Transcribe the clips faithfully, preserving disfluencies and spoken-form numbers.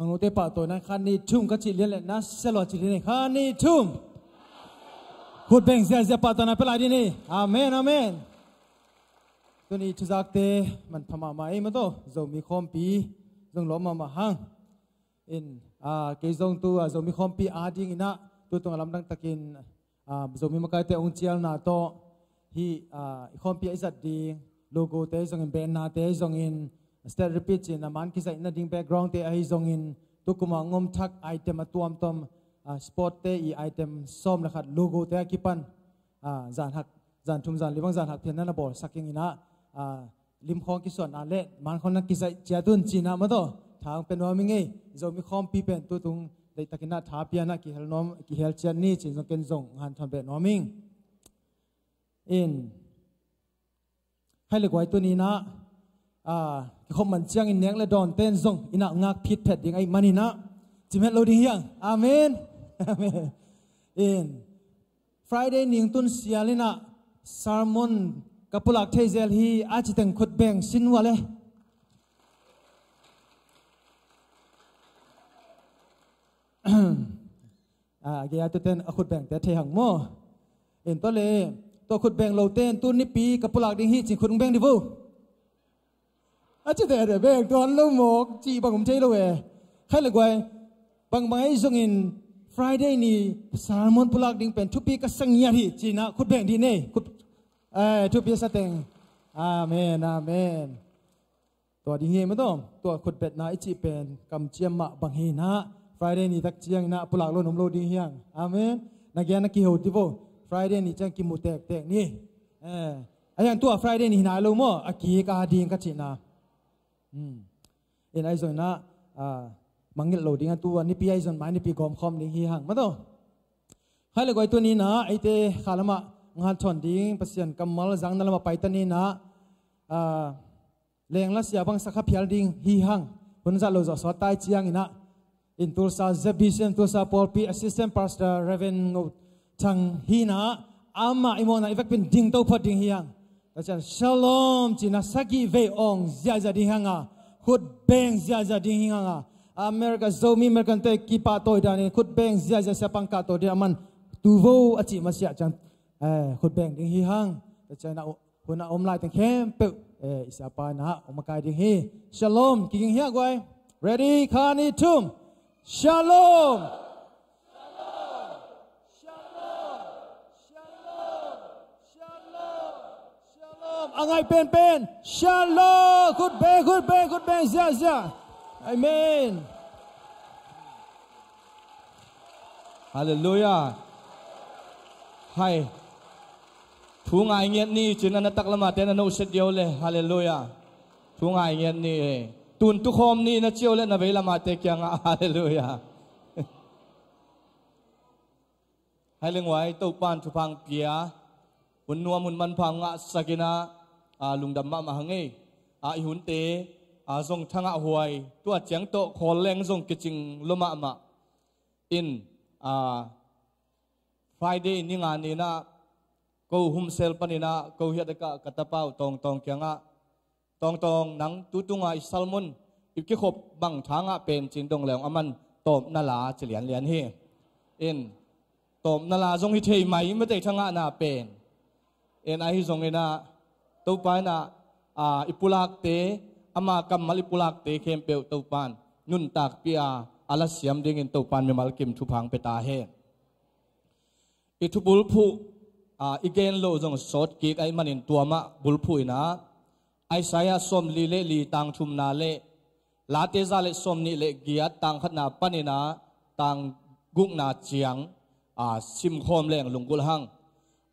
Khangnote pahtawina khat nih thum ka cih lian le na sia lua ci dih ni. Khat nih thum. Khut beng ziazia pahtawina pia lai dih ni. Amen, amen. Tuni thuzakte manpha mahmah ei mataw, Zomi khawmpi zong lawm mahmah hang. In, ah, kei zong tu, ah, Zomi khawmpi adingin ah tu tungah lamdang takin, ah, Zomi makaite hong cialna tawh hih, ah, i khawmpi ah i zat ding logote zongin, bannerte zongin, stage repeat cih a man kizaih nading backgroundte ahi zongin, tukum a hong om thak item a tuamtuam, ah, sportte i item sawm le khat logote a kipan, ah, zan hak, zan thum zan li bang zan hak phian na na bawlsak ing in ah, ah, lim khawng kisuahna le man khawng na kizaih ciat un ci-in ah mataw, tha hong pia nuam ing ei. Zomi khawmpi pen tu tung deihtakin ah tha pia in ah kihel nuam, kihel ciat ni ci-in zong ken zong hanthawn beh nuam ing. In, khai le guai, tuni in ah, ah, kikhop man ciangin nek le dawnte in zong in ah ngak phit phet ding ahih manin ah cimhet lo ding hi hang. Amen. Amen. In, Friday ni tun sial in ah sermon ka pulak thei zel hi a ci teng khut beng sin ua le. Ah, a gei a tuten a khut bengte thei hang maw. In, tua le, tua khut beng lote in tu nipi ka pulak ding hi ci khut hong beng dih vo. A cite a beng tuan lo mawk cih bang om thei lo e. Khai le guai, bangbang ahi zongin Friday ni sermon pulak ding pen thupi ka sa ngiat hi ci-in ah khut beng dih ni. Khut, eh, thupi a sa teng. Amen, amen. Tua ding hi mataw, tua khutbetna i cih pen kamciam mah bang hi in ah Friday ni tak ciangin ah pulak lo in om lo ding hi hang. Amen. Na gen a kiho dih vo. Friday ni ciang kimu tektek ni. Eh, a hiang tua Friday ni hi nai lo maw, a kik a ding ka cihna. Hmm. In, ahi zongin ah, ah, mangngilh lo ding a, tua nipi ahi zong mai nipi gawmkhawm ding hi hang mataw. Khai le guai, tuni in ah eite kha lamah ngan thawn ding Pasian kammal zangna lamah pai ta ni in ah, ah, lengla sia bang sa kha phial ding hi hang. Hun zat lo zawh sawt tai ciangin ah, in, Tulsa Z B C M Tulsa pawlpi Assistant Pastor Reverend Ngo Thang hi in ah, amah i mawhna i vekpi in dingto phot ding hi hang. Pasian shalom ci-in ah sagih vei awng ziahziah ding hi hang a, khut beng ziahziah ding hi hang a, America Zomi Americante kipahtawi danin khut beng ziahziah, sia pang kahtawi ding a man tu vo a cih masiah ciang, eh, khut beng ding hi hang. Tua ciangin ah hun a om lai teng khempeuh, eh, i siapa in ah hong makai ding hi. Shalom kiging hi a guai. Ready, khat nih thum. Shalom. Shalom. A ngai penpen. Shalom. Khut beng, khut beng, khut beng ziahziah. Amen. Halleluiah. Hai. Thu ngai ngiat ni ci-in a na taklamah te na nohset dih le. Halleluiah. Thu ngai ngiat ni e. Tun tukhawm ni na ci le na veilamah te kiangah. Halleluiah. Hai le guai, Topa'n thupha hong pia, hun nuam hun manpha hong ngahsak in ah, a, lungdam mahmah hang ei. A, i hunte, a, zong thangah huai, tua ciang tawh khawl leng zong kicing lua mahmah. In, a, Friday ni nga ni in ah ko home cell panin ah ko hiat a kah ka tapa uh Tawngtawng kiangah, Tawngtawng, nang tu tunga i sermon i kikhop bang tha ngah pen ci-in dong leng a man tawpna la ci lianlian hi. In, tawpna la zong hi thei mai mate, tha ngahna pen. In, ahi zongin ah Topa in ah, a, i pulakte, ama kammal i pulakte khempeuh Topa'n nuntakpih a, a la siam dingin Topa'n mimal kim thupha hong pia ta hen. I thubulphuh, a, i gen loh zong sawt kik ahih manin tua mah bulphuh in ah, Isaiah sawmli le li tang thumna le Late za le sawmnih le giat tang khatna panin ah tang gukna ciang, a, simkhawm leng lunggulh hang.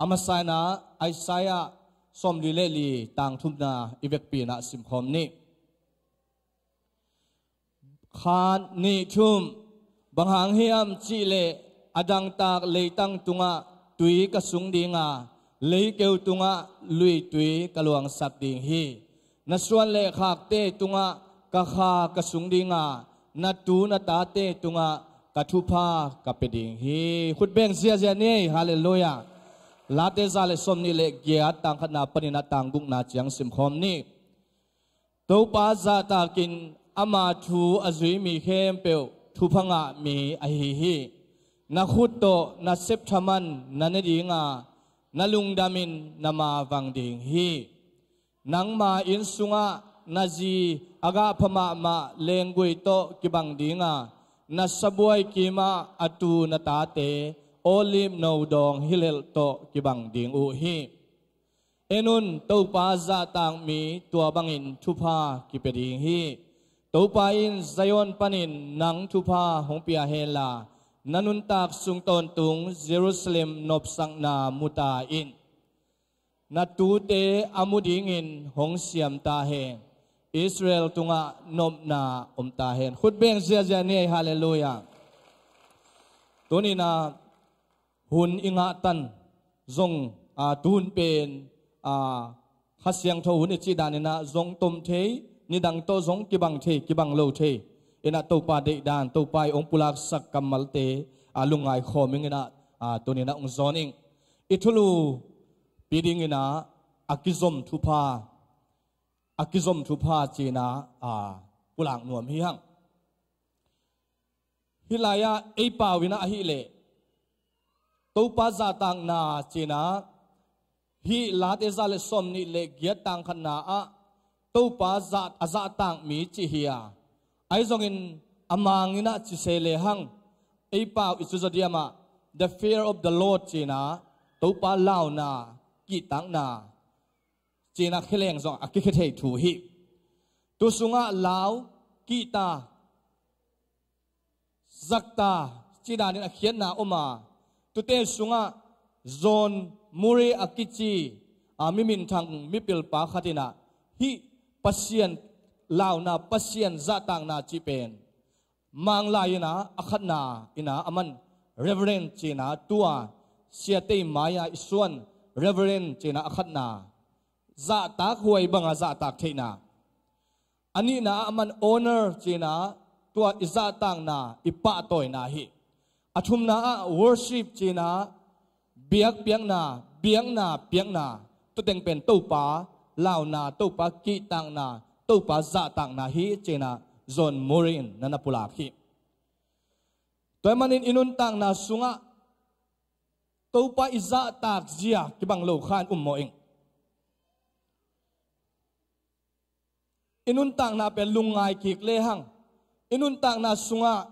A masa in ah Isaiah sawmli le li tang thumna i vekpi in ah simkhawm ni. Khat, nih, thum. Bang hang hiam cih leh a dangtak leitang tungah tui ka sung ding a, leikeu tungah luitui ka luangsak ding hi. Na suan le khakte tungah ka kha ka sung ding a, na tu na tate tungah ka thupha ka pia ding hi. Khut beng ziahziah ni. Halleluiah. Late za le sawmnih le giat tang khatna panin ah tang gukna ciang simkhawm ni. Topa zahtakin Ama thu a zui mi khempeuh thupha ngah mi ahi hi. Na khut tawh na septhaman na ne dinga, na lungdamin na mavang ding hi. Nangma inn sungah na zi a gahpha mahmah lenggui tawh kibang dinga, na sabuai kimah a tu na tate olive no dawng hilelh tawh kibang ding uh hi. En un, Topa zahtak mi tua bangin thupha kipia ding hi. Topa in Zion panin nang thupha hong pia henla, na nuntak sung tawntung Jerusalem nopsakna mu ta in. Na tute a mu dingin hong siam ta hen. Israel tungah nopna om ta hen. Khut beng ziazia ni ei, halleluiah. Tuninah hun i ngahtan zong, a, tuhun pen, a, Kha Siangtho hun i cih daninah zong tom thei, nidang tawh zong kibang thei, kibang lo thei. Inah Topa deihdan, Topa i hong pulaksak kammalte, a, lungngai khawm inginah, a, tuninah hong zawn ing. I thulu pi dinginah a kizom thupha, a kizom thupha cinah, a, pulak nuam hi hang. Hih lai-ah ei pau inah ahih leh Topa zahtakna cinah hih Late za le sawm nih le giat tang khatna ah Topa zah, a zahtak mi cih hi a, ahi zongin a manginah ci se lehang ei pau i cu zaw diamah the fear of the Lord cinah Topa launa, kihtakna cinah kheleng zong a kikhia thei thu hi. Tu sungah lau, kihta, zakta cih danin a khiatna om a, tute sungah John Murray a kici, a, mi minthang mipilpa khat inah hih Pasian launa, Pasian zahtakna cih pen Manglai inah a khatna inah a man Reverend cinah tua siatei mai-ah i suan Reverend cinah a khatna zahtak huai banga zahtak theihna. A nihna ah a man honor cinah tua i zahtakna i pahtawina hi. A thumna ah worship cinah biakpiakna, biakna piakna, tuteng pen Topa launa, Topa kihtakna, Topa zahtakna hi cinah John Murray in na na pulak hi. Tua ahih manin i nuntakna sungah Topa i zahtak zia kibang lo khan um mawh ing. I nuntakna pen lungngai kik lehang i nuntakna sungah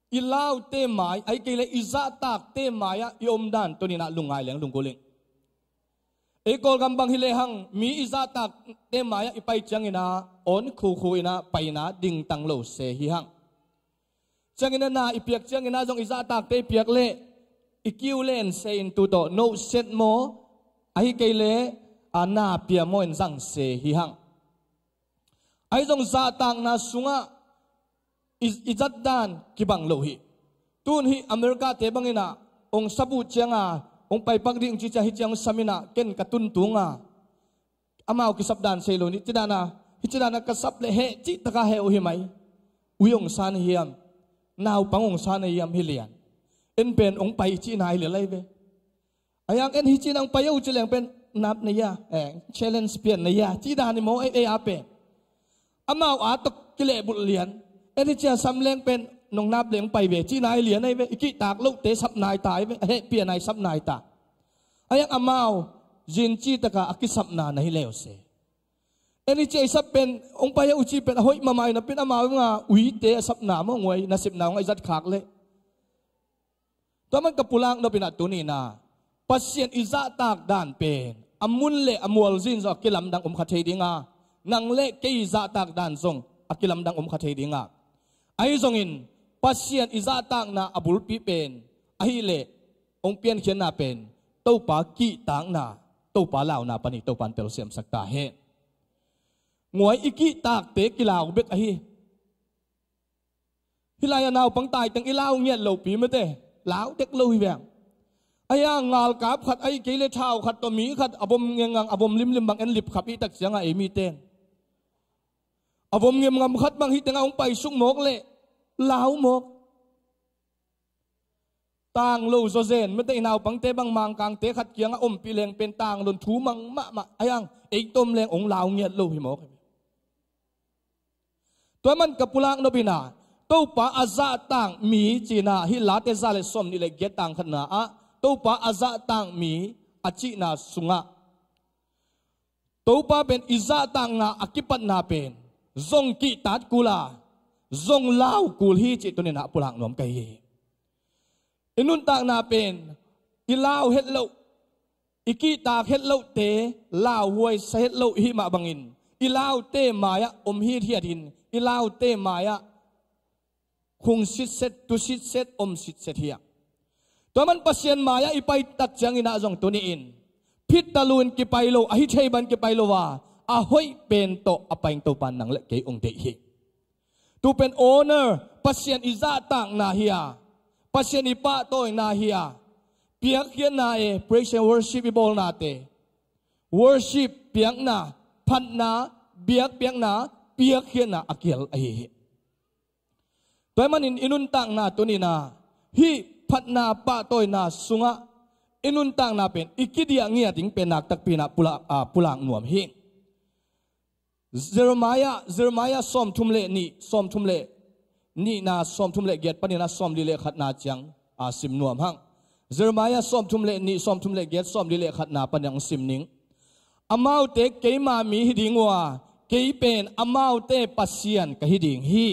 i laute mai, ahih kei leh i zahtakte mai-ah i omdan tuninah lungngai leng lunggulh ing. Ei Kawlgam bang hi lehang mi i zahtakte mai-ah i pai cianginah awn khukhu inah paina dingtang lo se hi hang. Cianginah na i piak cianginah zong i zahtakte i piak leh i kiu len se in tu tawh no set maw, ahih kei leh a na pia maw in zang se hi hang. Ahi zong zahtakna sungah i, i zatdan kibang lo hi. Tun hih America-te banginah hong sap uh cianga hong paipak ding cicia hih ciang hong sam inah ken ka tuntunga amau kisapdan sei lo ni, cidana, hih cidana ka sap leh heh cihtaka heh uh hi mai. Ui hong sa na hiam? Naupang hong sa na hiam hi lian? En pen hong pai cihna hi lian lai ve. Ayang en hi cihna hong pai uh ci leng pen nap na hia, eh, challenge pian na hia, cih dan hi maw ei, ei a pen. Amau a tawh kilehbulh lian. En hi cia sam leng pen nong nap leng pai ve cihna hi lian ai ve. I kihtak lohte sap nai ta ai ve. A heh pian ai sap nai ta. Ayang amau zin citaka a kisapna na hi leu se. En hi cia i sap pen hong pai a uh ci pen a hoih mamai na pen amau nga uite a sapna maw nguai na sipna hong a i zat khak leh. Tua man ka pulak nopinah tuninah Pasian i zahtak dan pen a mun le a mualzin zong a kilamdang om kha thei dinga, nang le kei i zahtak dan zong a kilamdang om kha thei dinga. Ahi zongin Pasian i zahtakna a bulpi pen ahih leh hong piankhiatna pen Topa kihtakna, Topa launa panin Topa in telsiamsak ta hen. Nguai i kihtakte kilau bek ahi. Hih lai-ah naupang taiteng i lau ngiat lopi mate, lau dek lo hi veng. Ahi a ngalkap khat ahih kei le thau khat tawh mi khat a vom ngengang a vom limlim bang en lipkhap i tak ciangah ei miten a vom ngemngam khat bang hih tengah hong paisuk mawk leh lau mawk. Tang lo zawzen mate i naupangte bang Mangkangte khat kiangah ompih leng pen tang lon thu mang mahmah ahi ang ei tom leng hong lau ngiat lo hi mawk. Tua man ka pulak nop in ah, Topa a zahtak mi cihna, hih Late za le sawmnih le giat tang khatna ah, Topa a zahtak mi a cihna sungah, Topa pen i zahtakna a kipatna pen zong kihtak kul a, zong lau kul hi cih tuni-in ah pulak nuam ka hi hi. I nuntakna pen i lau het loh, i kihtak het lohte, lauhuai sa het loh i hih mah bangin, i laute mai-ah om hithiat in, i laute mai-ah khung sitset, tu sitset, om sitset hi a. Tua man Pasian mai-ah i pai tak ciangin ah zong tuni-in, phit talu in kipai lo, a hi thei bang kipai lo a, a hoih pen tawh a pai Topa nang le kei hong deih hi. Tu pen honor, Pasian i zahtakna hi a, Pasian i pahtawina hi a, piakkhiatna e, praise and worship i bawlnate, worship, piakna, phatna, biakpiakna, piakkhiatna a kihel ahi hi. Tua ahih manin i nuntakna tuni-in ah, hih phatna pahtawina sungah i nuntakna pen i kidiah ngiat ding pen naktakpi-in ah pulak, ah, pulak nuam hi. Jeremiah, Jeremiah sawmthum le nih, sawmthum le nihna, sawmthum le giat panin ah sawmli le khatna ciang, ah, sim nuam hang. Jeremiah sawmthum le nih, sawmthum le giat, sawmli le khatna panin ah sim ning. Amaute keima mi hi ding uh a, kei pen amaute Pasian ka hi ding hi.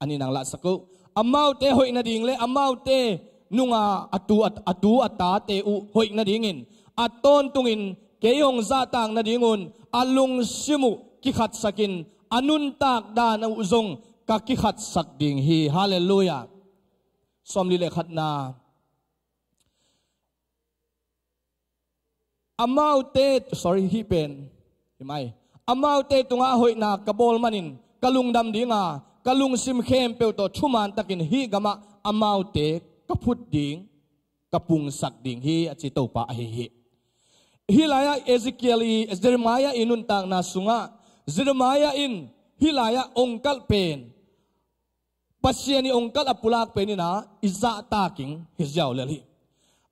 Anih nang lahsak uh. Amaute hoih nading le amaute nunga a tu a, a tu a tate uh hoih nadingin, a tawntungin kei hong zahtak nadingun a lungsim uh kikhatsakin, a nuntak dan uh zong ka kikhatsak ding hi. Halleluiah. Sawmli le khatna. Amaute, sorry, hih pen, hi mai. Amaute tungah hoihna ka bawl manin ka lungdam ding a, ka lungsim khempeuh tawh thuman takin hih gamah amaute ka phut ding, ka pungsak ding hi, a ci Topa ahi hi. Hih lai-ah Ezekiel i, Jeremiah i nuntakna sungah, Jeremiah in hih lai-ah ong kalh pen, Pasian i ong kalh a pulak pen in ah i zahtak ing hi ziau lel hi.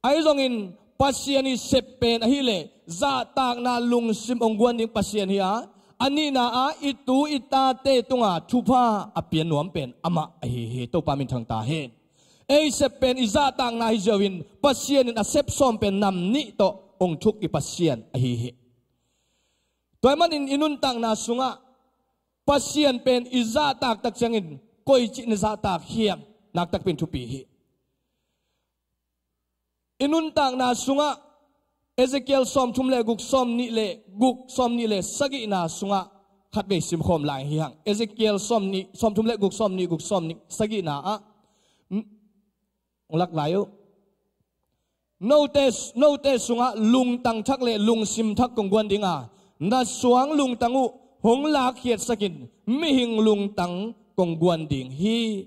Ahi zongin Pasian i sep pen ahih leh zahtakna lungsim ong guan ding Pasian hi a, a nihna ah i tu i tate tunga thupha a pia nuam pen amah ahi hi. Topa minthang ta hen. Ei sep pen i zahtakna hi ziau in Pasian in a sep sawm pen nam nih tawh ong thuk i Pasian ahi hi. Tua ahih manin i nuntakna sungah Pasian pen i zahtak tak ciangin koici na zahtak hiam, naktakpi in thupi hi. I nuntakna sungah Ezekiel sawmthum le guk, sawmnih le guk, sawmnih le sagihna sungah khatvei simkhawm lai hi hang. Ezekiel sawmnih, sawmthum le guk, sawmnih, guk, sawmnih, sagihna ah, n-, hong lak lai uh. Note, note sungah lungtang thak le lungsim thak kong guan ding a, na suang lungtang uh hong lakkhiatsakin mihing lungtang kong guan ding hi.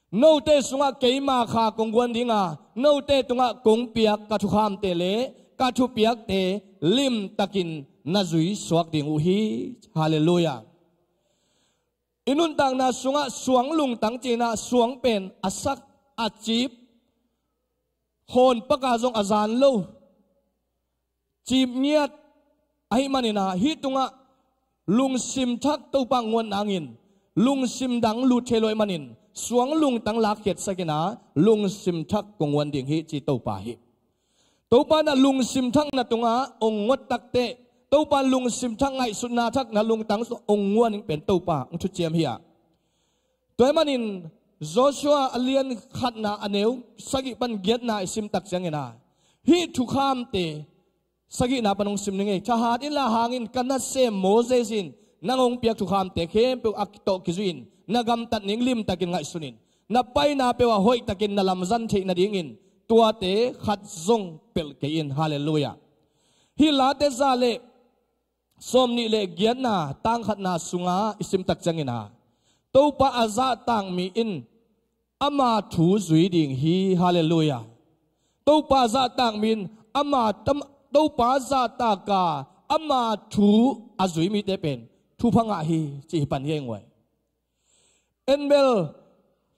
Note sungah keima kha kong guan ding a, note tungah kong piak ka thukhamte le ka thupiakte limtakin na zui suak ding uh hi. Halleluiah. I nuntakna sungah suang lungtang cihna, suang pen a sak, a cip, hawn paka zong a zan lo, cip ngiat ahih manin ah, hih tungah lungsim thak Topa nguan nangin lungsim dang lut thei lo ahih manin suang lungtang lakkhiatsakin ah lungsim thak kong guan ding hi, ci Topa hi. Topa na lungsim thak na tungah ong ngot takteh, Topa lungsim thak ngaihsutna thak na lungtang sung ong guan ding pen Topa ong thuciam hi a. Tua ahih manin Joshua a lian khatna a neu sagih pan giatna i sim tak ciangin ah, hih thukhamte sagihna pan hong sim ning ei. Thahat in la hang in, ka nasem Moses in nang hong piak thukhamte khempeuh a tawh kizui-in na gamtat ning limtakin ngaihsun in, na paina peuh ah hoihtakin na lamzang theih nadingin tuate khat zong pelh kei in. Halleluiah. Hih Late za le sawmnih le giatna tang khatna sungah i sim tak ciangin ah, Topa a zahtak mi in ama thu zui ding hi. Halleluiah. Topa a zahtak mi in ama tam, Topa zahtak a ama thu a zui mite pen thupha ngah hi, ci hi pan hi eng uai. En bel,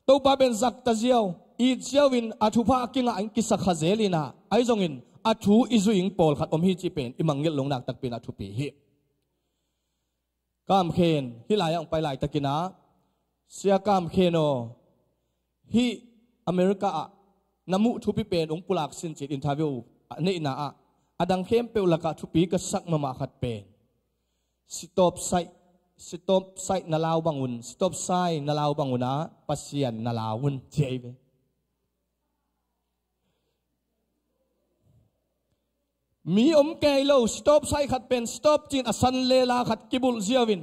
Topa pen zak ta ziau, it ziau in a thupha a kingah in kisakha zel in ah, ahi zongin a thu i zui ing pawlkhat om hi cih pen i mangngilh loh naktakpi in ah thupi hi. Kam Khen, hih lai-ah hong pai laitakin ah, Sia Kam Khen aw, hih America ah na muh thupi pen hong pulak sin, ci-in interview a neihna ah, a dang khempeuh lakah thupi ka sak mahmah khat pen, "Stop sign, stop sign na lau bang un, stop sign na lau bang un ah, Pasian na lau un," ci ahi ve. Mi om kei lo, stop sign khat pen stop ci-in a san lela khat kibulh ziau in,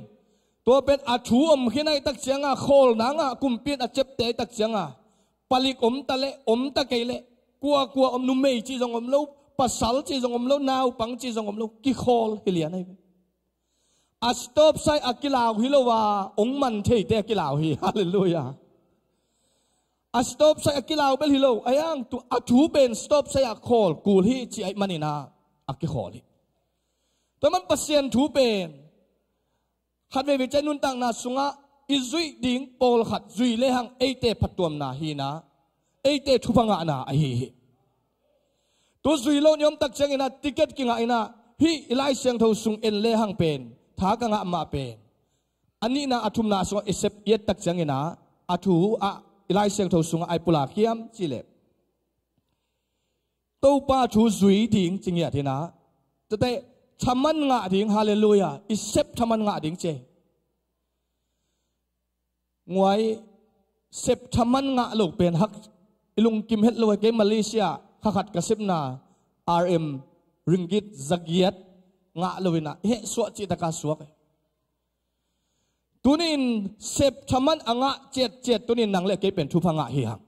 tua pen a thu om khin ahih tak ciangah, khawlna ngah kumpi in a ciapteh ahih tak ciangah, palik om ta leh, om ta kei leh, kuakua om, numei cih zong om lo, pasal cih zong om lo, naupang cih zong om lo, kikhawl hi lian ahi ve. A stop sign a kilau hi lo a, hong man theite a kilau hi. Halleluiah. A stop sign a kilau bel hi lo, a yang tu, a thu pen stop sign ah khawl kul hi, ci ahih manin ah, a kikhawl hi. Tua man Pasian thu pen, khat veivei ciang nuntakna sungah i zuih ding pawlkhat zui lehang eite phattuamna hi-in ah, eite thupha ngahna ahi hi. Tu zui lo ni om tak ciangin ah, ticket kingah in ah, hih i Lai Siangtho sung en lehang pen, tha ka ngah mah pen, a nihna a thumna sungah i sep i et tak ciangin ah, a thu ah i Lai Siangtho sungah ai pulak hiam cih leh, Topa thu zui ding ci ngiat hi-in ah, tuate thaman ngah ding, halleluiah, i sep thaman ngah ding ci. Nguai, sep thaman ngah lo pen hak, i lungkim het lo hi. Kei Malaysia kha khat ka sepna, R M, ringgit zagiat ngah lo-in ah, heh suah cih taka suak hi. Tuni-in sep thaman a ngah ciatciat, tuni-in nang le kei pen thupha ngah hi hang.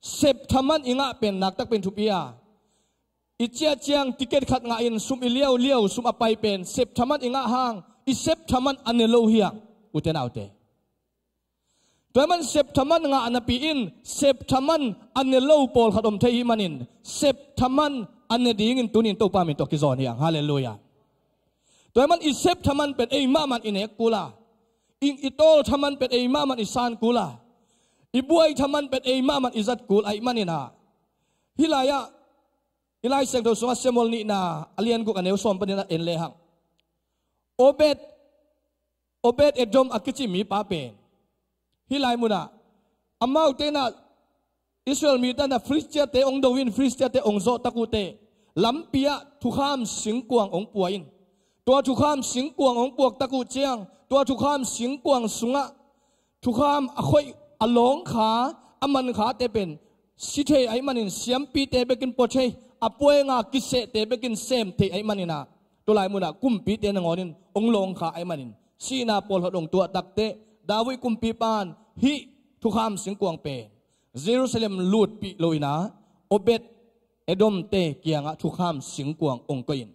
Sep thaman i ngah pen naktak pen thupi a, i ciah ciang ticket khat ngah in sum i liauliau, sum a pai pen sep thaman i ngah hang, i sep thaman a ne lo hi hang, ute naute. Tua ahih man sep thaman ngah napi-in, sep thaman a ne lo pawlkhat om thei ahih manin, sep thaman a ne dingin tuni-in Topa min tawh kizawn hi hang. Halleluiah. Tua ahih man i sep thaman pen ei mahmah in i nek kul a, i, i tawl thaman pen ei mahmah in i san kul a, i buai thaman pen ei mahmah in i zat kul ahih manin ah, hih lai-ah, i Lai Siangtho sungah Samuel nihna a lian guk a neu sawm panin ah en lehang, Obed, Obed Edom a kici mipa pen, hih lai munah, amaute in ah, Israel mite in ah Filistiate hong do in, Filistiate hong zawh tak uh teh, lampi ah thukham singkuang hong pua in. Tua thukham singkuang hong puak tak uh ciang, tua thukham singkuang sungah thukham a khoih, a lawngkha, a mankhate pen si thei ahih manin siampite bekin pua thei, a puenga kisehte bekin sem thei ahih manin ah, tua lai munah kumpite nangawn in hong lawngkha ahih manin, sihna pawlkhat hong tuah tak teh, David kumpipa in hih thukham singkuang pen Jerusalem lutpih lo-in ah, Obed Edomte kiangah thukham singkuang hong koih in.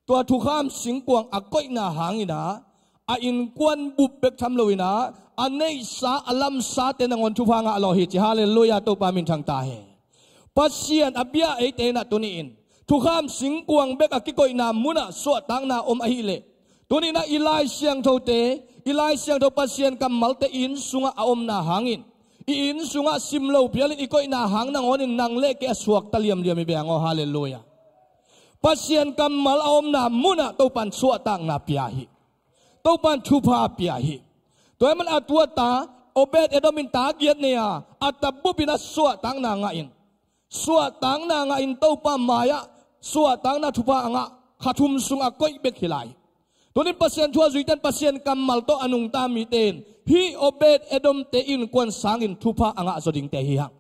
Tua thukham singkuang a koihna hangin ah, a innkuan bup bek tham lo-in ah, a neihsa, a lamsate nangawn thupha ngah lawh hi ci. Halleluiah, Topa minthang ta hen. Pasian a bia eite in ah tuni-in thukham singkuang bek a kikoihna munah suahtakna om ahih leh, tuni-in ah i Lai Siangthote, i Lai Siangtho Pasian kammalte i inn sungah a omna hangin, i inn sungah sim lo phialin i koihna hang nangawn in nang le kei a suakta liamliam hi beng aw. Halleluiah. Pasian kammal a omna munah Topa in suahtakna pia hi. Topa in thupha pia hi. Tua ahih man a tuata, Obed Edom in ta giat nei a, a ta bup in ah suahtakna ngah in, suahtakna ngah in Topa mai-ah suahtakna thupha a ngah, kha thum sung a koih bek hi lai. Tuni-in Pasian thu a zuite in, Pasian kammal tawh a nungta mite in, hih Obed Edomte innkuan sangin thupha a ngah zaw dingte hi hang.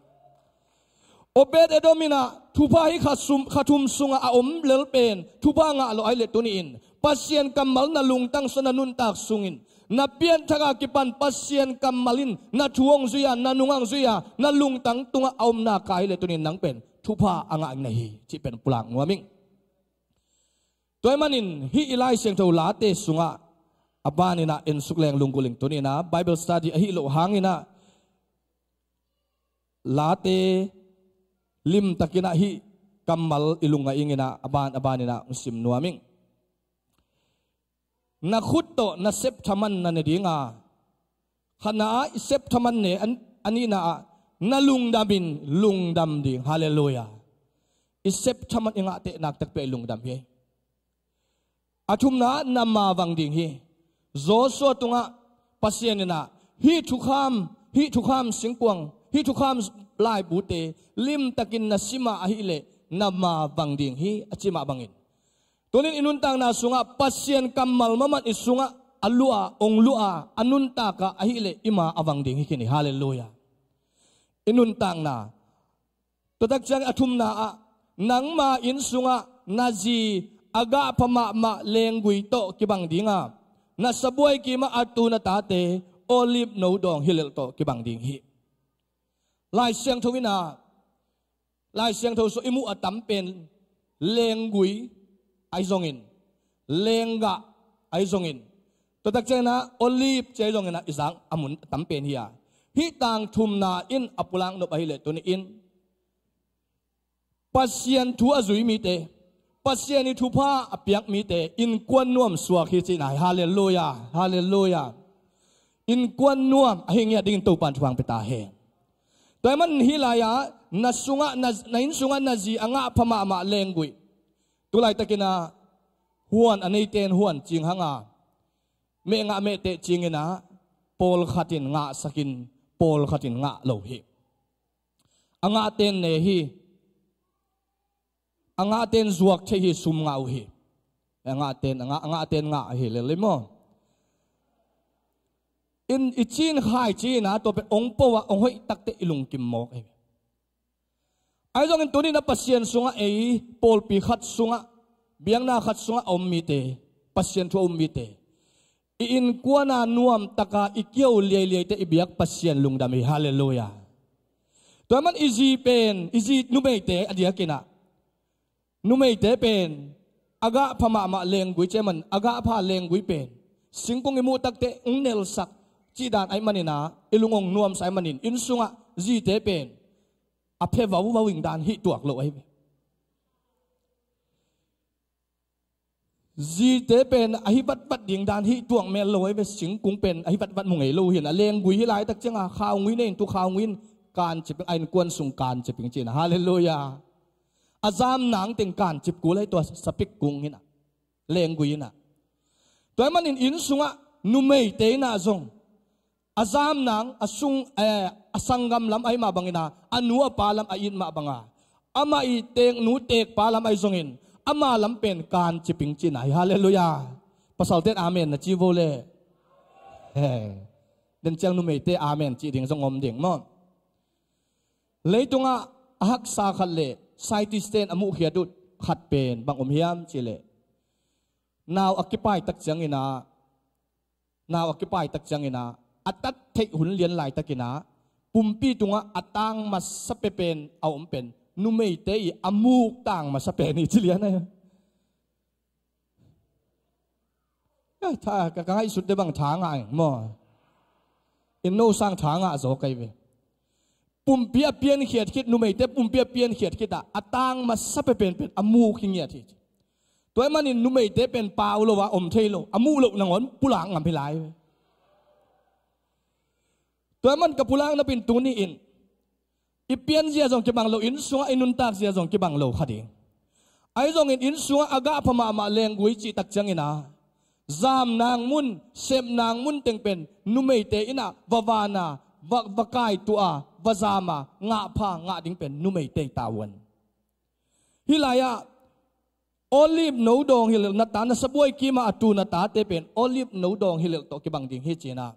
Obed Edom in ah thupha hi kha sum, kha thum sungah a om lel pen thupha ngah lawh ahih leh, tuni-in Pasian kammal na lungtang sungah, na nuntak sungin, na pianthak a kipan Pasian kammal in na thu hong zui a, na nung hong zui a, na lungtang tungah a omna ka ahih leh, tuni-in nang pen thupha a ngah na hi cih pen pulak nuam ing. Tua ahih manin hih i Lai Siangtho Late sungah a banin ah en suk leng lunggulh ing. Tuni-in ah Bible study ahih loh hangin ah, Late limtakin ah hih kammal i lungngaih ingin ah, a ban, a banin ah hong sim nuam ing. Na khut tawh na sep thaman na ne ding a, khatna ah i sep thaman ne, a nihna ah na lungdam in lungdam ding. Halleluiah. I sep thaman i ngah teh naktak pia i lungdam hi. A thumna ah na mavang ding hi. Joshua tungah Pasian in ah, hih thukham, hih thukham singkuang, hih thukham laibute limtakin na sim a ahih leh na ma vang ding hi, a ci mah bangin, tuni-in i nuntakna sungah Pasian kammal mahmah i sungah a luah, ong luah a, a nuntak a ahih leh i ma a vang ding hi khin hi. Halleluiah. I nuntakna, tua tak ciang a thumna ah, nangma inn sungah na zi a gah pha mahmah lenggui tawh kibang ding a, na sabuai kimah a tu na tate olive no dawng hi lel tawh kibang ding hi. Lai Siangtho in ah, Lai Siangtho sung i muh a tam pen lenggui ahi zongin, lenggah ahi zongin, tua tak ciangin ah olive ci ahi zongin ah i zak a mun a tam pen hi a, hih tang thumna in a pulak nop ahih leh tuni-in Pasian thu a zui mite, Pasian i thupha a piak mite innkuan nuam suak hi cihna hi. Halleluiah, halleluiah. Innkuan nuam ahi ngiat dingin Topa'n thupha pia ta hen. Tua ahih manin hih lai-ah na sungah, na, na inn sungah na zi a gah pha mahmah lenggui, tu laitakin ah huan a neite in huan cing hang a, meh gah mehteh cingin ah pawlkhat in gahsak in, pawlkhat in gah lo hi. A gahte in ne hi. A gahte in zuak thei hi, sum gah uh hi. A gahte in, a gah, a gahte in gah hi lel hi maw. In i cin khai cin ah tua pen ong po a, ong hoih takteh i lungkim mawk hi. Ahi zongin tuni-in ah Pasian sungah, ei pawlpi khat sungah, biakna khat sungah a om mite, Pasian thu a um mite, i innkuan a nuamtak a i kio liailiaite i biak Pasian lungdam hi. Halleluiah. Tua ahih manin i zi pen, i zi numeite a diakin ah, numeite pen a gah pha mahmah lenggui ci ahih manin, a gah pha lenggui pen singkung i muh takteh ong nelsak cih dan ahih manin ah, i lung ong nuamsa ahih manin inn sungah zite pen a phe vauvau ding dan hih tuak lo ahi ve. Zite pen a hi vatvat ding dan hih tuak mel lo ahi ve. Singkung pen a hi vatvat mu ngei lo hi-in ah, lenggui hi laitak ciang a khaungui nei in, tu khaungui in kancip ing, a innkuan sung kancip ing cihna. Halleluiah. A zam nang teng kancip kul ahi, tua sapik kung hi-in ah, lenggui hi-in ah. Tua ahih manin inn sungah numeite in ah zong a zam nang, a sung, eh, a sanggam lam ahi mah bangin ah, a nu a pa lam a it mah bang a, amah i teeknu teekpa lam ahi zongin ama lam pen kancip ing cihna hi. Halleluiah. Pasalte in amen na ci vo le. He. Den ciang numeite amen cih ding zong om ding maw. Leitungah a haksa khat le scientist-te in a muhkhiat uh khat pen bang om hiam cih leh, nau a kipai tak ciangin ah, nau a kipai tak ciangin ah, a tat theih hun lian laitakin ah, pumpi tungah a tang masa pepen a om pen numeite i a muk tang masa pen hi ci lian ahi. Ka, ka, ka ngaihsut deuh bang tha ngah ing maw. In no sang tha ngah zaw ka hi ve. Pumpi a piankhiat khit, numeite pumpi a piankhiat khit ah, a tang masa pepen pen a muk hi ngiat hi. Tua ahih manin numeite pen pau lo a om thei lo, a muh loh nangawn pulak ngam hi lai. Tua ahih man ka pulak napi-in tuni-in, i pianzia zong kibang lo, inn sungah i nuntakzia zong kibang lo kha ding. Ahi zongin inn sungah a gah pha mahmah lenggui cih tak ciangin ah, zam nang mun, sep nang mun teng pen numeite in ah va van a, va, va kaituah a, va zam a, gah pha gah ding pen numeite tavuan. Hih lai-ah olive no dawng hi lel, na ta, na sabuai kim a a tu na tate pen olive no dawng hi lel tawh kibang ding hi ci-in ah,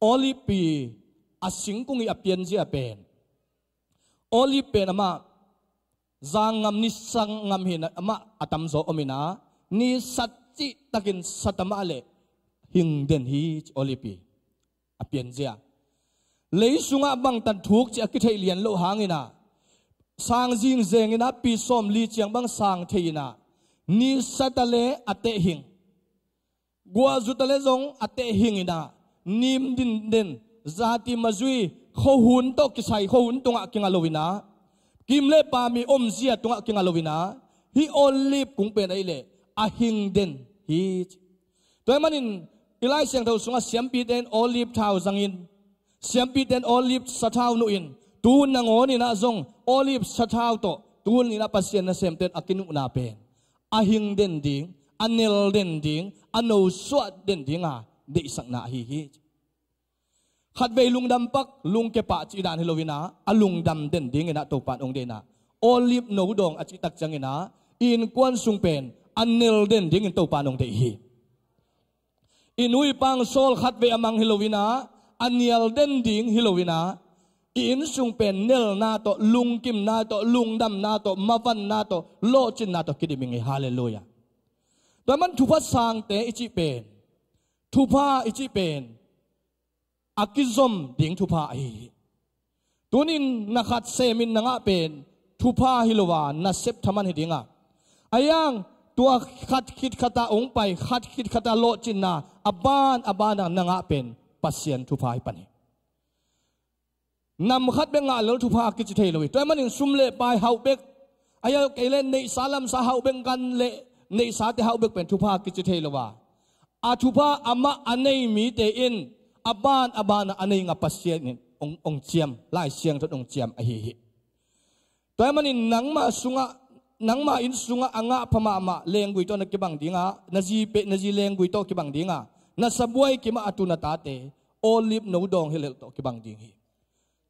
olive pi a singkung i a pianzia pen, olive pen amah zang ngam, ni sang ngam hi-in ah, amah a tamzaw om in ah, ni sat cihtakin sat amah leh hing den hi ci, olive pi a pianzia. Lei sungah bangtan thuk cih a kitheih lian loh hangin ah, sang zingzeng in ah, pi sawmli ciang bang sang thei in ah, ni sat a leh a teh hing, guah zut a leh zong a teh hing in ah, nim dindin, zati mazui, khuahun tawh kisai, khuahun tungah kinga lo in ah, kim le pam i omzia tungah kinga lo in ah, hih olive kung pen ahih leh a hing den hi ci. Tua ahih manin i Lai Siangtho sungah siampite in olive thau zangin, siampite in olive sathau nuhin, tu hun nangawn in ah zong olive sathau tawh tu hun in ah Pasian nasemte in a kinuhna pen a hing den ding, a nel den ding, a nosuah den ding a deihsakna ahi hi. Khatvei lungdam pak, lungke pah cih dan hi lo in ah, a lungdam den dingin ah Topa in hong deih in ah, olive no dawng a cih tak ciangin ah, i innkuan sung pen a nel den dingin Topa in hong deih hi. I nu i pa hong sawl khatvei a mang hi lo in ah, a nial den ding hi lo in ah, i inn sung pen nelna tawh, lungkimna tawh, lungdamna tawh, mavanna tawh, lawhcinna tawh kidim ing ei. Halleluiah. Tua man thupha sangte i cih pen, thupha i cih pen a kizom ding thupha ahi hi. Tunin na khat semin na ngah pen thupha hi lo a, nasep thaman hi ding a, a yang tua khat khit khat a hong pai, khat khit khat a lawhcinna a ban a ban a na ngah pen Pasian thupha hi pan hi. Nam khat bek ngah lel thupha kici thei lo hi. Tua ahih manin sum le pai hauh bek, a yang kei le neihsa lamsa hauh bek, gan le neihsate hauh bek pen thupha kici thei lo a, a thupha amah a nei mite in a ban a ban a a nei ngah Pasian in hong, hong ciam, Lai Siangtho in hong ciam ahi hi. Tua ahih manin nangmah sungah, nangmah inn sungah a ngah pha mahmah lenggui tawh na kibang ding a, na zi pe, na zi lenggui tawh kibang ding a, na sabuai kimah a tu na tate olive no dawng hilh hilh tawh kibang ding hi.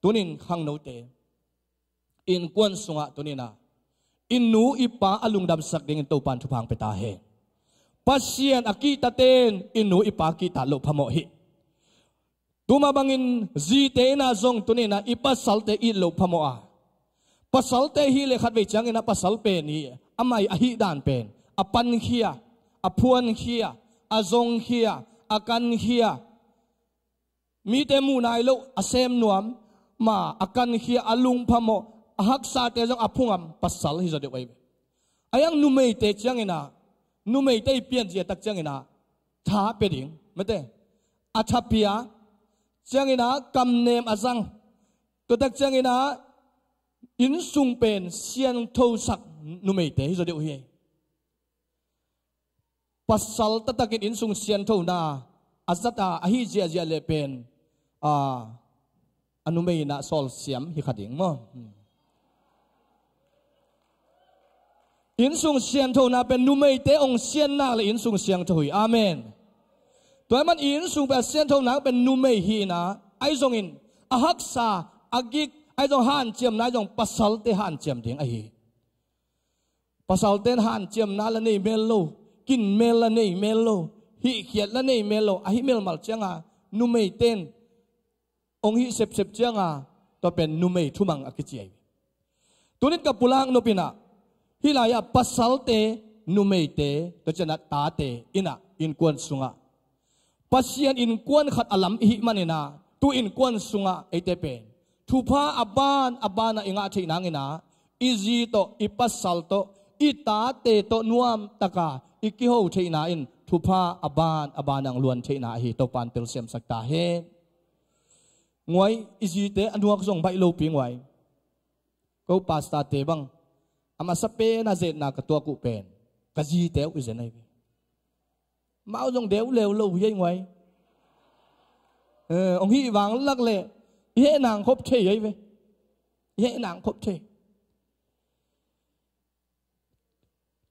Tunin khangnote, innkuan sungah tunin ah i nu i pa a lungdamsak dingin Topa in thupha hong pia ta hen. Pasian a kihtaten i nu i pa kihtat loh phamawh hi. Tuma bangin zite in ah zong tunin ah i pasalte it loh phamawh a, pasalte hi leh khatvei ciangin ah pasal pen hi, amah i ahih dan pen a pankhia, a phuankhia, a zongkhia, a kankhia, mite muh nai loh, a sem nuam, ma a kankhia, a lungphamawh, a haksate zong a phungam pasal hi zaw deuh ahi ve. A yang numeite ciangin ah, numeite i pianzia tak ciangin ah tha pia ding, mate, a tha pia ciangin ah kamnem a zang, tua tak ciangin ah inn sung pen siangthosak numeite hi zaw deuh hi. Pasal taktakin inn sung sianthona a zat a, ahi ziahziah leh pen, a, a numei in ah sawl siam hi kha ding maw? Hmm. Inn sung sianthona pen numeite hong sian nak leh inn sung siangtho hi. Amen. Tua ahih man i inn sung pen a sianthona pen numei hi in ah, ahi zongin a haksa, a gik, ahi zong hanciamna ahi zong pasalte hanciam ding ahi hi. Pasalte'n hanciamna la nei mel lo, kinmel la nei mel lo, hihkhiat la nei mel lo, ahi melmal cianga numeite'n hong hih sepsep cianga tua pen numei thumang a kici ahi. Tunin ka pulak nop in ah, hih lai-ah pasalte, numeite, tua ciangin ah tate in ah innkuan sungah Pasian innkuan khat a lam i hih manin ah, tu innkuan sungah eite pen thupha a ban a ban ah i ngah theih nangin ah, i zi tawh, i pasal tawh, i tate tawh nuamtaka i kiho theihna in thupha a ban a ban ah hong luan theihna ahi. Topa'n telsiamsak ta hen. Nguai, i zite a nuak zong baih lopi nguai. Ko pastorte bang a masa pen a zetna ka tuak uh pen ka zite uh i zen ahi ve. Amau zong deuh leu lo hi ei nguai. Eh, hong hih vang lak leh i heh nang khop thei ahi ve. I heh nang khop thei.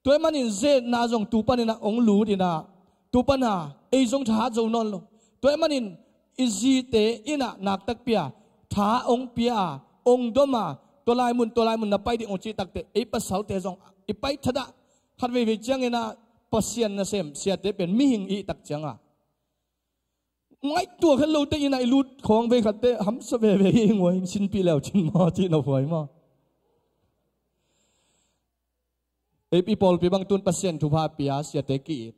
Tua ahih manin zetna zong tu panin ah hong lut in ah, tu pan a ei zong thahat zo nawn lo. Tua ahih manin i zite in ah nak takpi a tha hong pia a, hong dom a, tua lai mun, tua lai mun na pai ding hong cih takteh, ei pasalte zong i pai thadah. Khat veivei ciangin ah Pasian nasem siate pen mihing i hih tak cianga ngaihtuah khen lote in ah i lut khawng vei khatte hamsa veve hi nguai, sinpih leu cin maw cih na huai maw? Ei, i pawlpi bang tun Pasian thupha pia siate ki-it.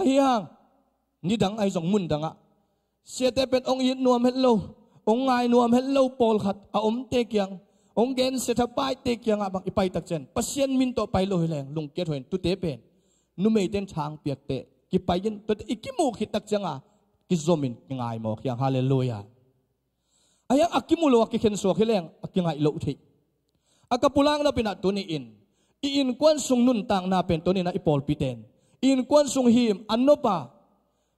Ahi hang nidang ahi zong mun dangah siate pen hong it nuam het lo, hong ngai nuam het lo pawlkhat a omte kiang, hong gensia thapaite kiangah bang i pai tak ciang Pasian min tawh pai lo hi leng lungkiat huai in, tute pen numeite'n tha hong piak teh kipai in, tuate i kimuh khit tak cianga kizom in kingai mawk hi hang. Halleluiah. Ahi hang a kimu lo a kikhen suak hi leng a kingaih loh thei. A ka pulak nop in ah tuni in i innkuan sung nuntakna pen tuni in ah i pawlpite'n i innkuan sung him a nop a,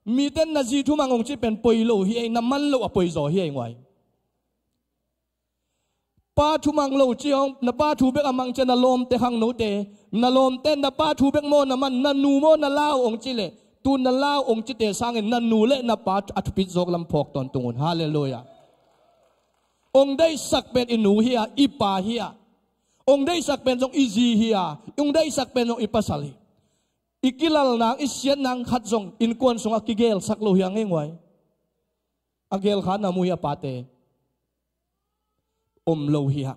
mite'n na zi thumang hong cih pen poi lo hi ei, na man loh a poi zaw hi ei nguai. Pa thumang lo cih hong, na pa thu bek a mang ciang na lawmte khangnote, na lawmte'n na pa thu bek maw na man, na nu maw na lau hong cih leh Tu na lau ong cite sangin na nu le na pa a thupit zawk lam phawk tawntung un. Halleluiah. Ong deihsak pen i nu hi a, i pa hi a. Ong deihsak pen zong i zi hi a. Ong deihsak pen zong i pasal hi. I kilal nang, i siat nang khat zong innkuan sungah kigelsak lo hi a ngeinguai. A gelkha na mu hi a pate. Om lo hi a.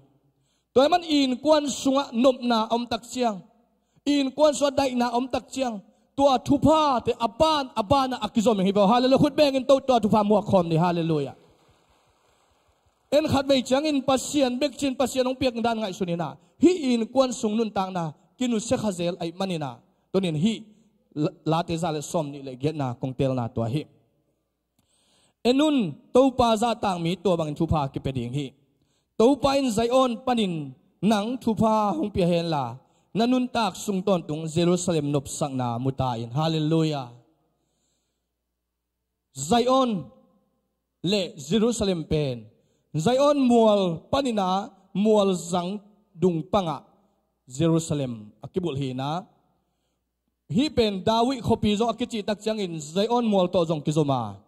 Tua ahih man innkuan sungah nopna a om tak ciang, innkuan sungah daihna a om tak ciang, tua thuphate a ban a banah a kizom hi ve. Halleluiah. Khut bengin to tua thupha muak khawm ni. Halleluiah. En khat vei ciangin Pasian bek cin, Pasian hong piak dan ngaihsun in ah, hih innkuan sung nuntakna kinusia kha zel ahih manin ah, tunin hih La-, Late za le sawm nih le giatna kong teelna tua hi. En un, Topa zahtakmi tua bangin thupha kipia ding hi. Topa in Zion panin nang thupha hong pia henla, na nuntak sung tawntung Jerusalem nopsakna mu ta in. Halleluiah. Zion le Jerusalem pen, Zion mual panin ah mual zang dung pangah Jerusalem a kibulh hi in ah, hih pen David khuapi zong a kicih tak ciangin Zion mual tawh zong kizom a,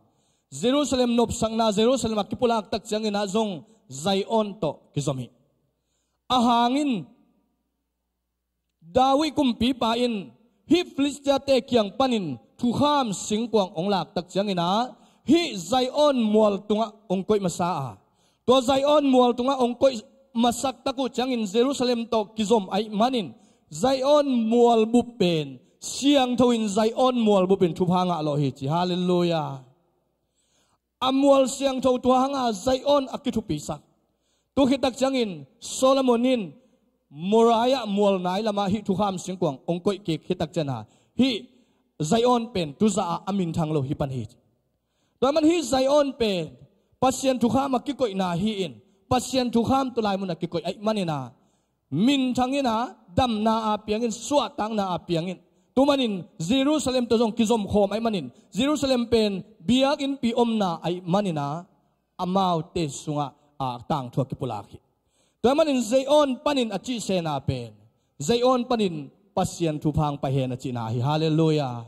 Jerusalem nopsakna, Jerusalem a kipulak tak ciangin ah zong Zion tawh kizom hi. A hangin David kumpipa in hih Filistiate kiang panin thukham singkuang hong lak tak ciangin ah, hih Zion mual tungah hong koih masa a, tua Zion mual tungah hong koih masak tak uh ciangin Jerusalem tawh kizom ahih manin, Zion mual bup pen siangtho in, Zion mual bup in thupha ngah lawh hi ci. Halleluiah. A mual siangtho tua hanga Zion a kithupisak. Tu khit tak ciangin Solomon in Moriah mual nai lamah hih thukham singkuang hong koih kik khit tak ciangin ah, hih Zion pen tu zah ah a minthang lo hi pan hi. Tua man hih Zion pen Pasian thukham a kikoihna hi in, Pasian thukham tu lai mun a kikoih ahih manin ah, minthang in ah, damna a piang in, suahtakna a piang in. Tu manin Jerusalem tawh zong kizom khawm ahih manin, Jerusalem pen biakinnpi omna ahih manin ah, amaute sungah a tangthu a kipulak hi. Tua ahih manin Zion panin a cihsena pen, Zion panin Pasian thupha hong pai hen a cihna hi. Halleluiah.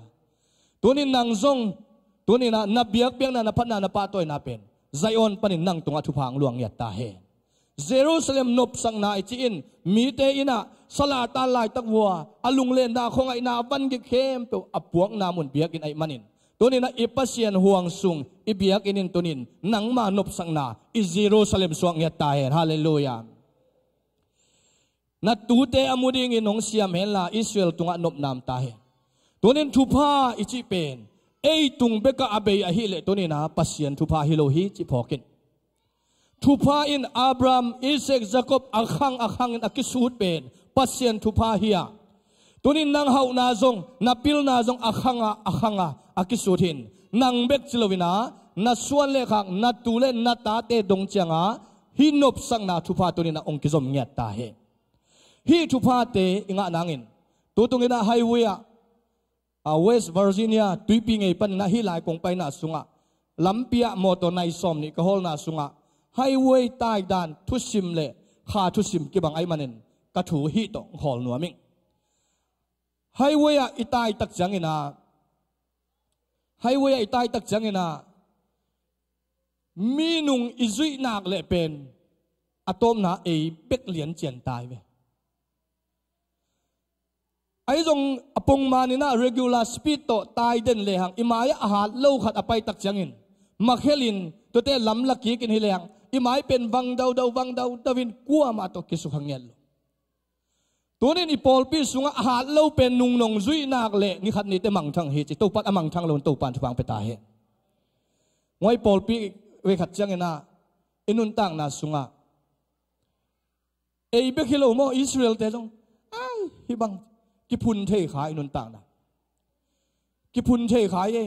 Tunin nang zong, tunin ah na biakpiakna, na phatna, na pahtawina pen Zion panin nang tungah thupha hong luang ngiat ta hen. Jerusalem nopsakna i cih in, mite in ah sala tan laitak vua a lunglenna, khuangaihna, a vangik khempeuh a puakna mun biakinn ahih manin, tunin ah i Pasian huang sung i biakinn in tunin nangma nopsakna i Jerusalem suak ngiat ta hen. Halleluiah. Na tute a mu dingin hong siam henla, Israel tungah nopna om ta hen. Tunin thupha i cih pen ei tung bekah a bei ahih leh tunin ah Pasian thupha hi lo hi cih phawk in. Thupha in Abraham, Isaac, Jacob a khang a khang in a kisut pen Pasian thupha hi a, tunin nang hauhna zong, na pilna zong a khang a, a khang a, a kisut hi in. Nang bek ci lo in ah, na suan le khak, na tu le na tate dong ciangah hih nopsakna thupha tunin ah hong kizom ngiat ta hen. Hih thuphate i ngah nangin, tu tungin ah highway ah, a, West Virginia tuipi ngei panin ah hih lai kong paina sungah, lampi ah mawtaw nai sawm nih ka hawlna sungah, highway taidan thusim le kha thusim kibang ahih manin ka thu hih tawh hawl nuam ing. Highway ah i tai tak ciangin ah, highway ah i tai tak ciangin ah, minung i zuih nak leh pen a tawpna ei bek lian cian tai ve. Ahi zong a pongman in ah regular speed tawh tai den lehang, i mai-ah a hat lo khat a pai tak ciangin, makhelin, tuate lam la kikin hi lehang, i mai pen vang daudau, vang daudau in kuamah tawh kisukha ngiat lo. Tunin i pawlpi sungah a hat lo pen nungnong zuih nak leh ni khat nite mangthang hi ci, Topan a mangthang lo in Topan thupha hong pia ta hen. Ngai pawlpi vei khat ciangin ah, i nuntakna sungah, ei bek hi lo maw, Israel-te zong, ai, hih bang kiphun thei kha i nuntakna. Kiphun thei kha hi e.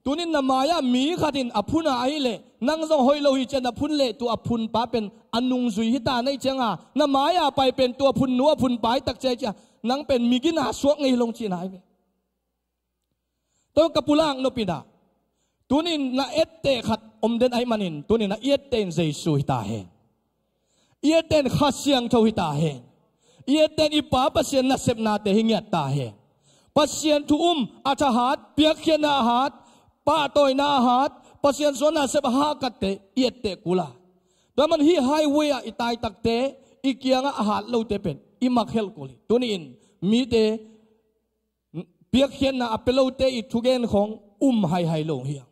Tunin na mai-ah mi khat in a phun a ahih leh, nang zong hoih lo hi ci-a na phun leh, tua a phunpa pen a nungzui hi ta na hih ciangin, na mai-a pai pen tua phunnu a phunpa hi tak ciang, nang pen migina suak ngei hi lo cihna hi ve. Tua ka pulak nop in ah, tunin na etteh khat om den ahih manin, tunin ah i etteh in Jesu hi ta hen. I etteh in Kha Siangtho hi ta hen. I etteh in i Pa Pasian nasepnate hi ngiat ta hen. Pasian thu um, a thahat, piakkhiatna a hat, pahtawina a hat, Pasian suahna sep a hahkatte i etteh kul a. Tua man hih highway ah i taitakte, i kiangah a hat lote pen i makhelh kul hi. Tuni-in mite piakkhiatna a pia lote i thugen khong um haihai lo hi a.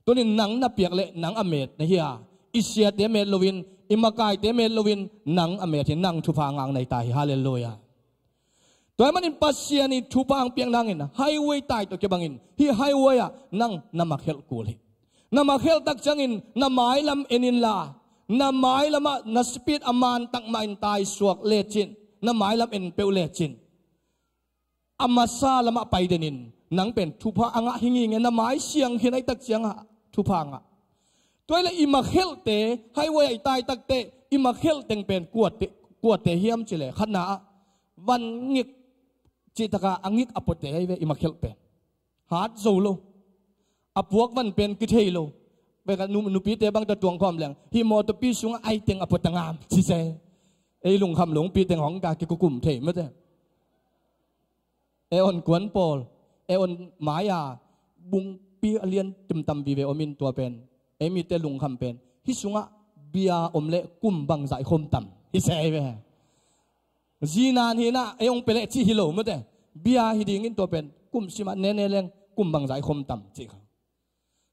Tunin nang na piak leh nang a met na hi a. I siate met loin, i makaite met loin nang a met hi, nang thupha ngah na hi ta hi. Halleluiah. Tua ahih manin Pasian in thupha hong piak nangin highway tai tawh kibangin hih highway ah nang na makhelh kul hi. Na makhelh tak ciangin na mailam en inla, na mailamah na speed a man tak mahin tai suak lecin, na mailam en peuh lecin a masa lamah pai denin nang pen thupha a ngah hi nginge. Na mai siang khin ahih tak ciangah thupha ngah. Tua hileh i makhelhte, highway ah i taitakte i makhelh teng pen kuate, kuate hiam cileh, khatna ah van ngik, cihtakah a ngik a puate ahi ve i makhelh pen. Hat zo lo. A puak van pen kithei lo. Beka nu-, nupite bang tawh tuang khawm leng, hih mawtawpi sungah ai teng a pua ta ngam ci se. Ei lungkham lungpi teng hong ka kikukum thei mate. E on kuan pawl, e on mai-a bungpi a lian timtam vive om in, tua pen ei mite lungkham pen hih sungah bia om leh kum bangzah i khom tam hi se ve. Zinan hinah ei hong pia leh cih hi lo mate. Bia hi dingin tua pen kum simah nene leng kum bangzah i khom tam cih kha.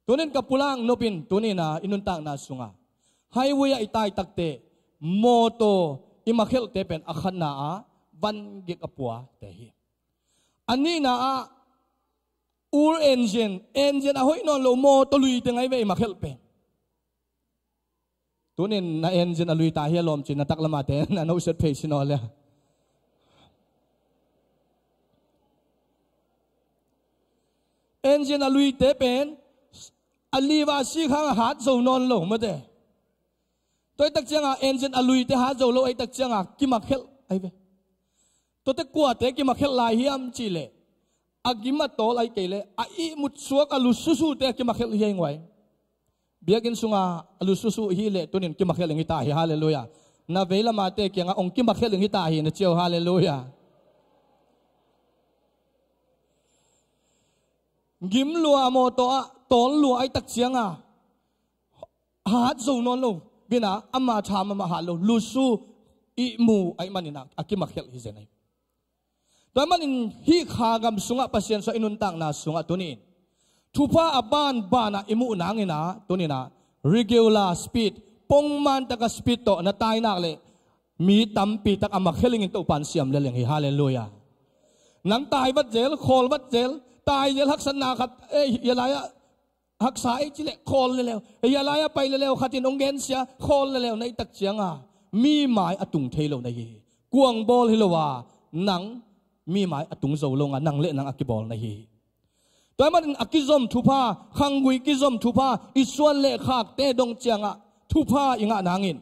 Tunin ka pulak nopin, tunin ah i nuntakna sungah highway ah i taitakte mawtaw i makhelhte pen a khatna ah van gik a puate hi. A nihna ah ur engine, engine a hoih nawn lo mawtaw lui teng ahi ve i makhelh pen. Tunin na engine a lui ta hi a lawm cin, na taklamate na nohset phei sin aw le. Engine a luite pen a liva sik hang a hat zo nawn lo mate. Tua ahih tak ciangah engine a luite hat zo lo ahih tak ciangah kimakhelh ahi ve. Tuate kuate kimakhelh lai hiam cihleh, a gim a tawl ahi kei leh a ihmut suak a lususute a kimakhelh hi ahi nguai. Biakinn sunga a lususu hi leh tunin kimakhelh ing hi ta hi. Halleluiah. Na veilamate kiangah hong kimakhelh ing hi ta hi na ci aw. Halleluiah. Gim lua a mawtaw ah tawl lua ahih tak ciangah hat zo nawn lo. Bina ama tha mahmah hat lo, lusu, ihmu ahih manin ah a kimakhelh hi zen ahi. Tua ahih manin hih kha gam sungah Pasian suah i nuntakna sungah tunin thupha a banbanah i muh nangin ah, tunin ah regular speed, pongman taka speed tawh na tai nak leh mi tampi tak a makhelh ingin Topan siam lel ing hi. Halleluiah. Nang tai vat zel, khawl vat zel, tai zel, haksatna khat, eh, hia lai-ah haksa ei cileh khawl leleu, hia lai-ah pai leleu, khatin hong gensia khawl leleu na hih tak ciangah mi mai a tung thei lo na hi hi. Kuang bawl hi lo a, nang mi mai a tung zo lo nga, nang le nang a kibawl na hi hi. Tua ahih manin a kizom thupha, khanggui kizom thupha, i suan le khakte dong ciangah thupha i ngah nangin,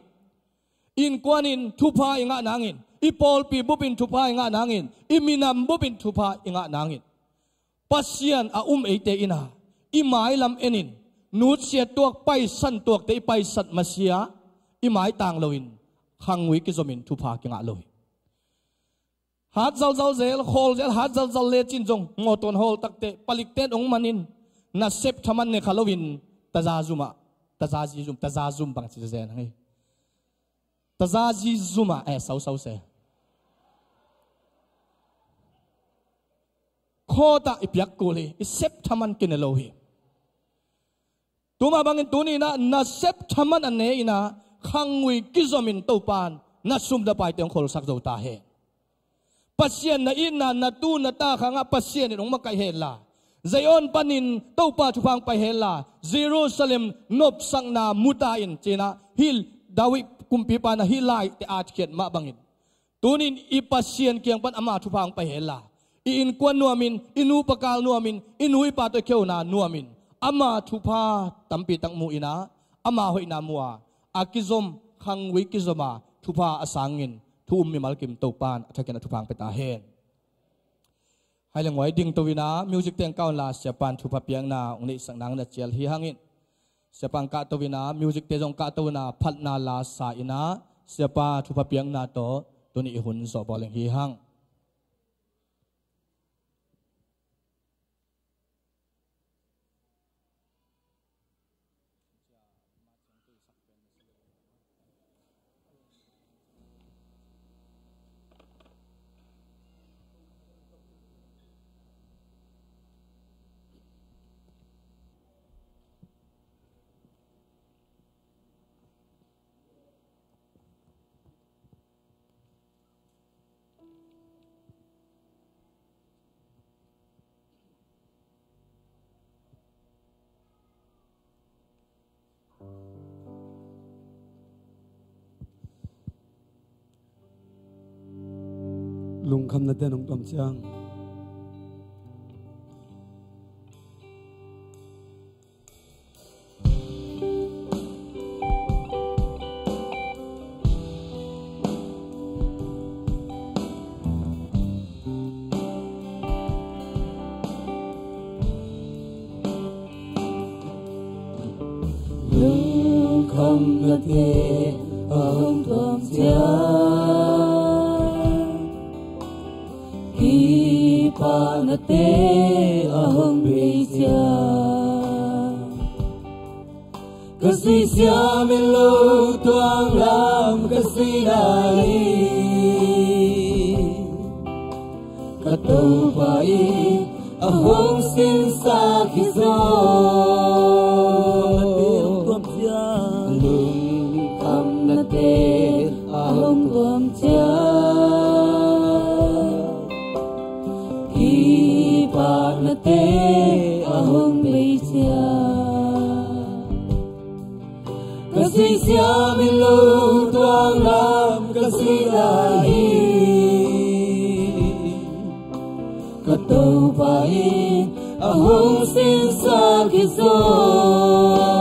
innkuanin thupha i ngah nangin, i pawlpi bupin thupha i ngah nangin, i minam bupin thupha i ngah nangin, Pasian a um eite in ah i mailam enin nutsiat tuak, paisan tuakte i paisat masia i maitang loin khanggui kizomin thupha kingah lo hi. Hat zalzal zel, khawl zel, hat zalzal lecin zong mawtaw hawl takteh palikten hong manin nasep thaman ne kha loin taza zumah, taza zi zum, taza zum bang ci zen hang hi. Taza zi zumah, eh, sau sau se. Khawtah i piak kul hi, i sep thaman kine lo hi. Tuma bangin tuni in ah nasep thaman a ne in ah khanggui kizomin Topan na sum na paite hong kholsak zo ta hen. Pasian na itna, na tu na ta khangah Pasian in hong makaih hen la, Zion panin Topa thupha hong pai hen la, Jerusalem nopsakna mu ta in, ci-in ah hih David kumpipa in ah hih laite atkhiat mah bangin tunin i Pasian kiang pan ama thupha hong pai hen la, i innkuan nuamin, i nupa kal nuamin, i nu i pa tawh i kheuna nuamin ama thupha tampi tak mu in ah, ama hoihna mu a, a kizom, khanggui kizom a, thupha a sangin thu um mimal kim Topan a thakin a thupha hong pia ta hen. Hai le nguai dingto in ah music teng kah un la, Siapan thupha piakna hong neihsak nangin a cial hi hangin, Siapan kahto in ah music te zong kahto in ah phatna la sa in ah Siapa thupha piakna tawh tuni i hun zawh bawl leng hi hang. Lungkhamna ten hong tuam ciang. Lungkhamnate a hong tuam ciang, kipahnate a hong bei ciang, ka zuih siam in lo tuang lam ka zuih lai hi. Ka Topa in a hong sinsak hi zaw. Lungkhamnate a hong tuam ciang, kipahnate a hong bei ciang, ka zuih siam in lo tuang lam ka zuih lai hi. Ka Topa in a hong sinsak hi zaw.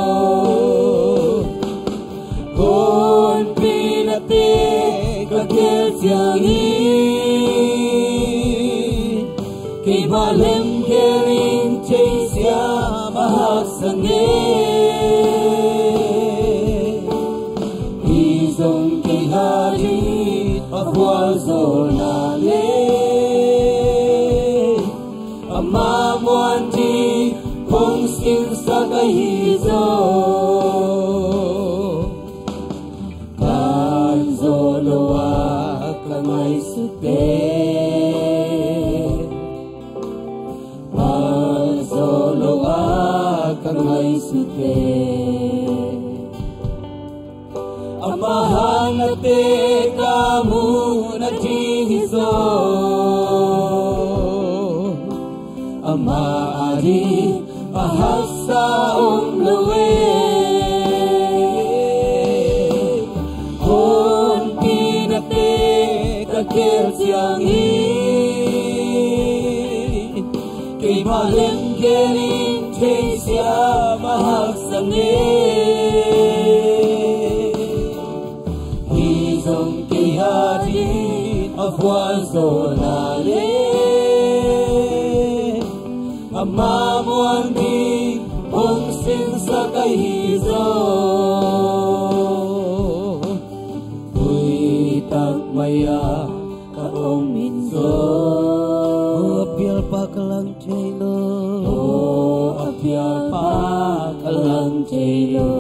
Honpinate ka gel ciangin, keimah lemgel in theisiam a haksa nge. Hi zong kei adingin a vualzawlna le ama muan ding hong sinsak ahi zaw. Kan zawh lo a ka ngaihsutte, kan zawh lo a ka ngaihsutte, ama hangnate ka muh nading hi zaw. Ama ading a haksa om lo e. Honpinate ka gel ciangin, keimah lemgel in theisiam a haksa nge. Hi zong kei adingin a vualzawlna le ama muan ding hong sinsak ahi zaw. Vui tak mai-ah ka om in zaw, aw a pialpa ka lang thei lo. Aw a pialpa ka lang thei lo.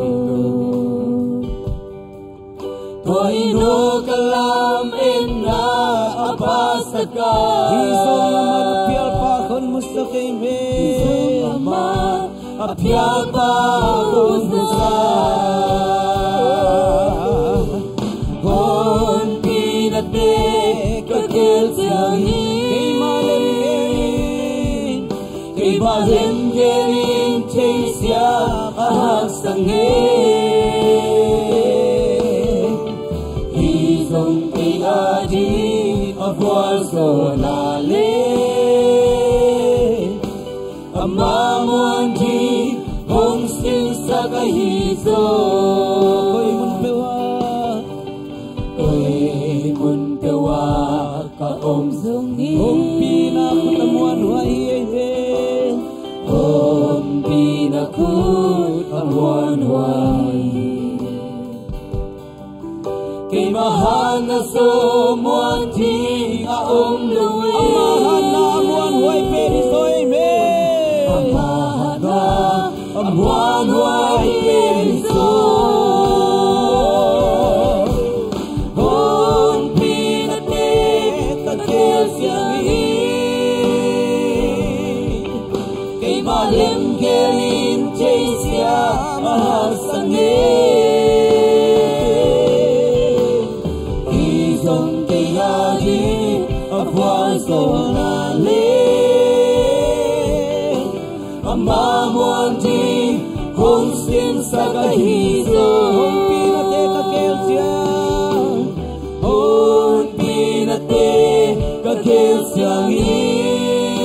Tua in aw ka lametna a phasak a, hi zong amah a pialpa ka hong musak ei ve. Hi zong amah a pialpa ka hong musak. Honpinate ka gel ciangin, keimah lemgel in, keimah lemgel in theisiam a haksa nge. Hi zong kei adingin a vualzawlna le ama muan ding hong sinsak ahi zaw. Koi mun peuh ah, koi mun peuh ah ka om zong hi, ompihna khut a muanhuai hi ei ve. Ompihna khut a muanhuai hi. Keimah hatna zong muan ding a om lo e. Ama hatna a muanhuai pen hi zaw ei ve. Ama hatna a muanhuai pen hi zaw. Honpinate ka gel ciangin, keimah lemgel in theisiam a haksa nge. Hi zong kei adingin a vualzawlna le ama muan ding hong sinsak ahi zaw. Honpinate ka gel ciang, honpinate ka Siang in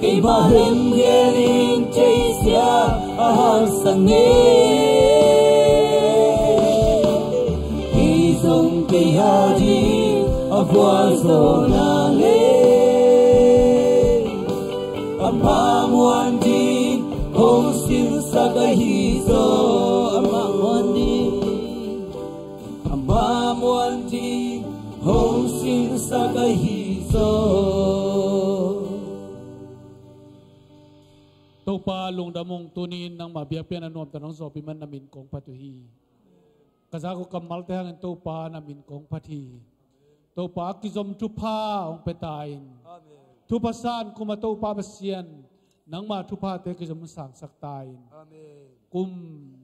keimah lemgen in theihsia a hangsak ni. Hi zong kei a ding a vualzawhna le ama muan ding hong sinsak ahi zaw. Ama muan ding, ama muan ding hong sinsak ahi zaw. Topa lungdam ung, tuni in nangmah biakpiakna nuamta nong zawpi man na min kong phat uh hi. Ka zak uh kammalte hangin Topa na min kong phat hi. Topa a kizom thupha hong pia ta in. Amen. Thupha san kum a Topa Pasian nangmah thuphate kizom sangsak ta in. Amen. Kum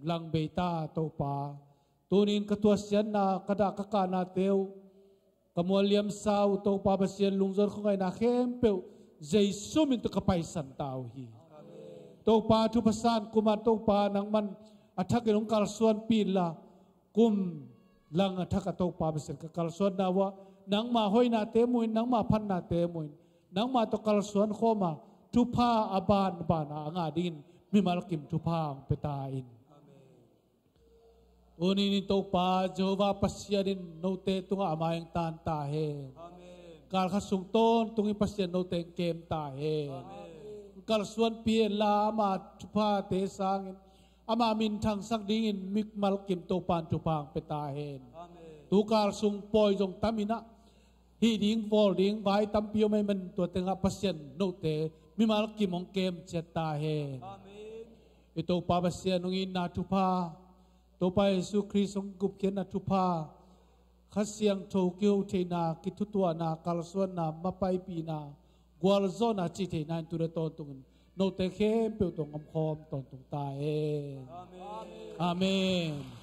lang bei ta Topa. Tuni in ka tuahsiatna, ka dah ka kahnate uh, ka mualliamsa uh, Topa Pasian lungzon khuangaihna khempeuh Jesu min tawh ka paisan ta uh hi. Amen. Topa thupha san kum a Topa nangman a thakin hong kalsuanpih inla, kum lang a thak a Topa Pasian ka kalsuanna uh ah nangmah hoihnate mu in, nangmah phannate mu in, nangmah tawh kalsuan khawm a thupha a banban a ngah dingin mimal kim thupha hong pia ta in. Amen. Tuni in Topa Jehovah Pasian in note tungah a mai hong taan ta hen. Amen. Kal khat sung tawntungin Pasian note hong kem ta hen. Amen. Kalsuanpih inla ama thuphate sangin ama min thangsak dingin mimal kim Topa in thupha hong pia ta hen. Amen. Tu kal sung pawi zong tam in ah, hih ding, bawl ding vai tampi om ahih manin tua tengah Pasian note mimal kim hong kem ciat ta hen. Amen. I Topa Pasian hong itna thupha, Topa Jesu Khrist hong gupkhiatna thupha, Kha Siangtho kiho theihna, kithutuahna, kalsuanna, mapaipihna, gualzawhna, cih theihna in tu le tawntungin note khempeuh tawh hong omkhawm tawntung ta hen. Amen. Amen.